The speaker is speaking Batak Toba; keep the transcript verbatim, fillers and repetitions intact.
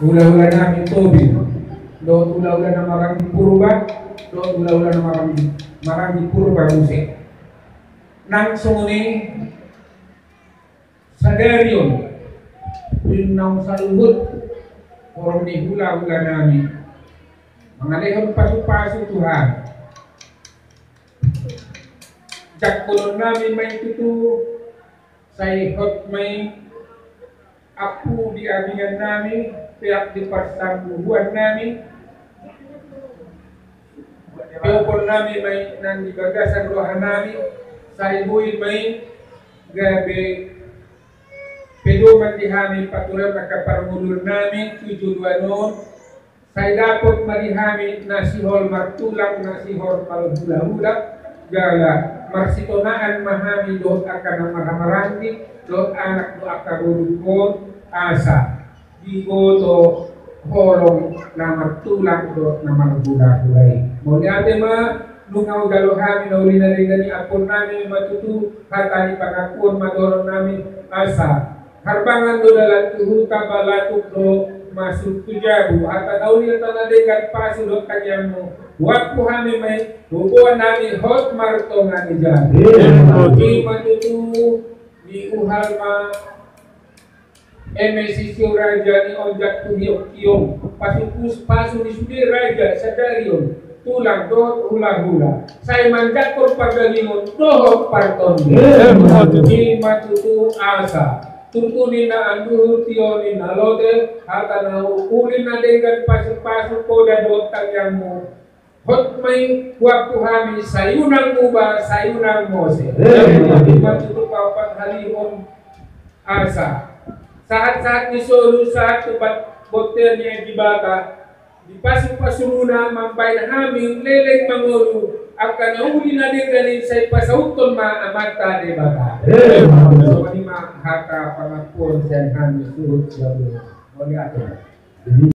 Hulahula nami Tobing, dohot hulahula na maranggi Purba, dohot hulahula na maranggi, maranggi Purba muse. Nang songon i sadari on, di naung saluhut horong ni hulahula nami mangalehon pasupasu Tuhan. Jangkonon nami ma i tutu, sai hot ma i ampu di abingan nami, peak di parsambuhuan nami, peopon nami ma i nang di bagasan roha nami, sai boi ma i gabe pedoman di hami paturan angka parngoluan nami tu joloan on. Sai dapot ma di hami na sihol martulang, na sihol marhulahula, jala marsitonaan ma hami dohot angka na marhahamaranggi, dohot anak dohot angka borungkon, asa diboto holong na martulang dohot na marhulahula i. Mauliate ma, nunga hujalo hami na uli na denggan i, ampuon nami ma tutu, hata ni pangakuon ma dohonon nami, asa harbangan do dalan tu huta, balatuk do masuk tu jabu, hata na uli hata na denggan, pasu dohot tangiangmu, huampu hami ma i, huboan hami hot martonga ni jabu. Ima tutu, diuhal ma eme sisio raja ni onjak tu hionghiong, pasu, pasu ni sude raja sadari on, tulang dohot hulahula, sai manjangkon pardagingon dohot partondion. Ima tutu, asa turtu ni na anduhur, tio ni na lote, hata na uli na denggan, pasupasu, poda dohot tangiangmu, hot ma i, huampu hami sai unang muba, sai unang mose. Ima tutu, paopat halihon, asa sahatsahat ni solu sahat tu bontean ni Debata, dipasupasu muna mambahen hami leleng mangolu angka na uli na denggan i, sai pasauthon ma Amanta Debata. Songon i ma hata pangampuon sian hami suhut sian. Mauliate.